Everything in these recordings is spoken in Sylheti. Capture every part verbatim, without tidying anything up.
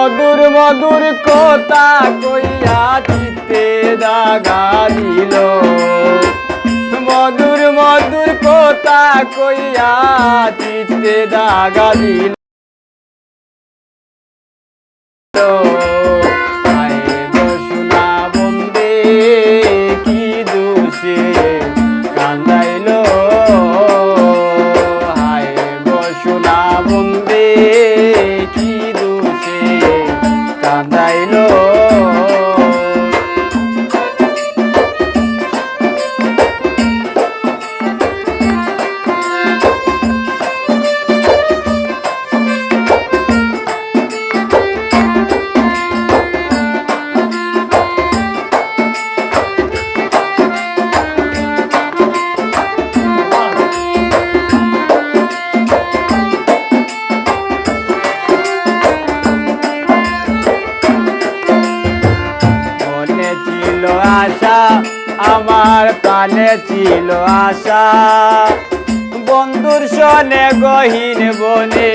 মধুর মধুর কথা কইয়া চিত্তে দাগা দিল। মধুর মধুর কথা কইয়া চিত্তে দাগা দিল। হায় গো সোনা বন্দে কি দোষে কান্দাইল। হায় গো সোনা বন্দে কি দোষে কান্দাইল। মনে ছিল আশা, আমার প্রাণে ছিল আশা, বন্ধুর সনে গহীন বনে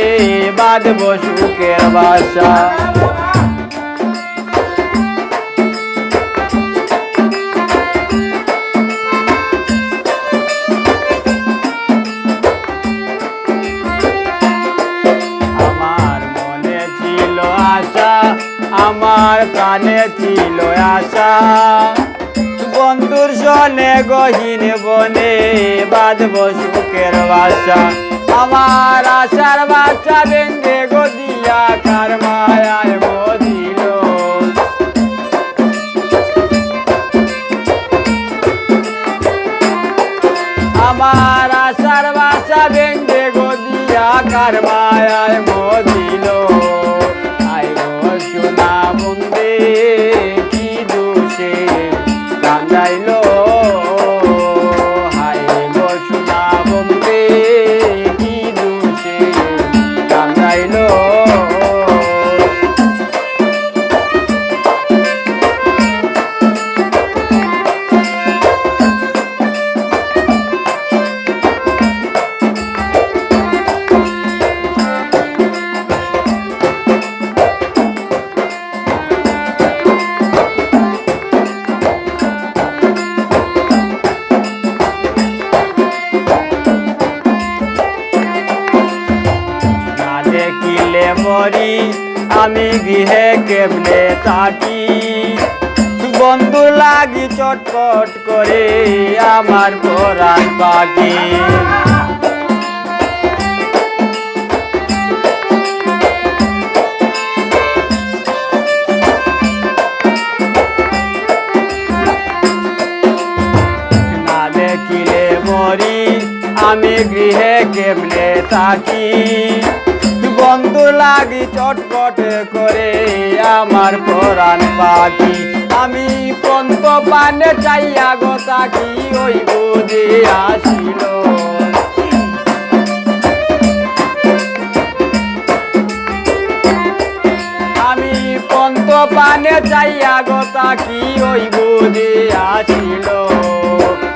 বাঁধব সুখের বাসা। আমার মনে ছিল আশা, আমার প্রাণে ছিল আশা, বন্ধুর সনে গহীন বনে বাঁধব সুখের বাসা। আমার আশার বাসা ভেঙে গদিয়া কার মায়ায় মজিল। আমার আশার বাসা ভেঙে গদিয়া কার মায়ায় মজিল। হায় গো সোনা বন্দে কি দোষে কান্দাইল। হায় গো সোনা বন্দে কি দোষে কান্দাইল। না দেখিলে মরি আমি গৃহে কেমনে থাকি, বন্ধু লাগি চটপট করে আমার পরাণ পাখি। না দেখিলে মরি আমি গৃহে কেমনে থাকি, বন্ধু লাগি চটপট করে আমার পরাণ পাখি। আমি পন্ত পানে চাইয়া গো থাকি ওই বুঝি আসিল। আমি পন্ত পানে চাইয়া গো থাকি ওই বুঝি আসিল।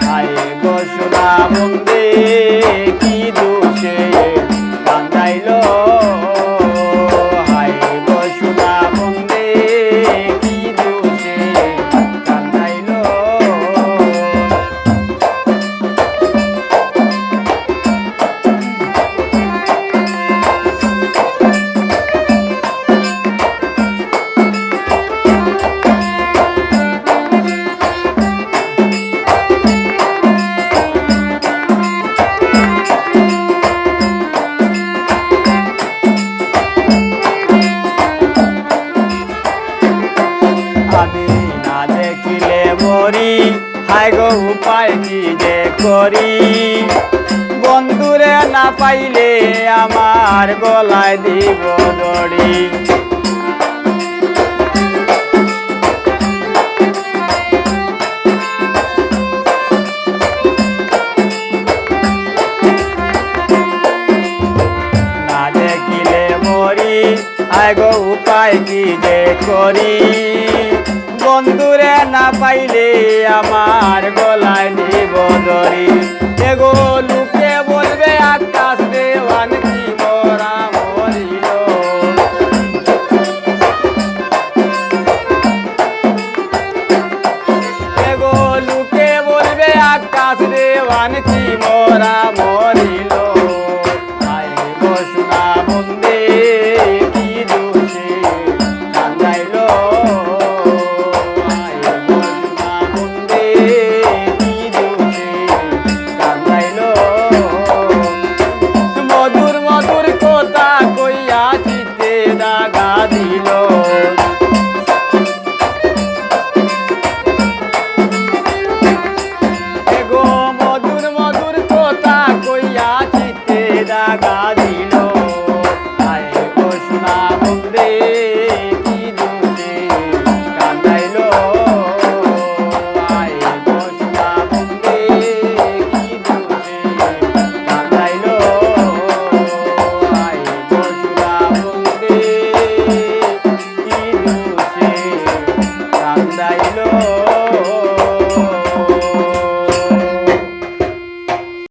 হায় গো সোনা বন্দে কি দোষে কান্দাইল। হায় গো সোনা বন্দে কি দোষে কান্দাইল। আমি না দেখিলে মরি, হায় গো উপায় কি যে করি, বন্ধুরে না পাইলে আমার গলায় দিব দড়ি। না দেখিলে মরি, আয় গো উপায় কি যে করি, বন্ধুরে না পাইলে আমার গলায় দিব দড়ি। এগো লোকে বলবে আকাশ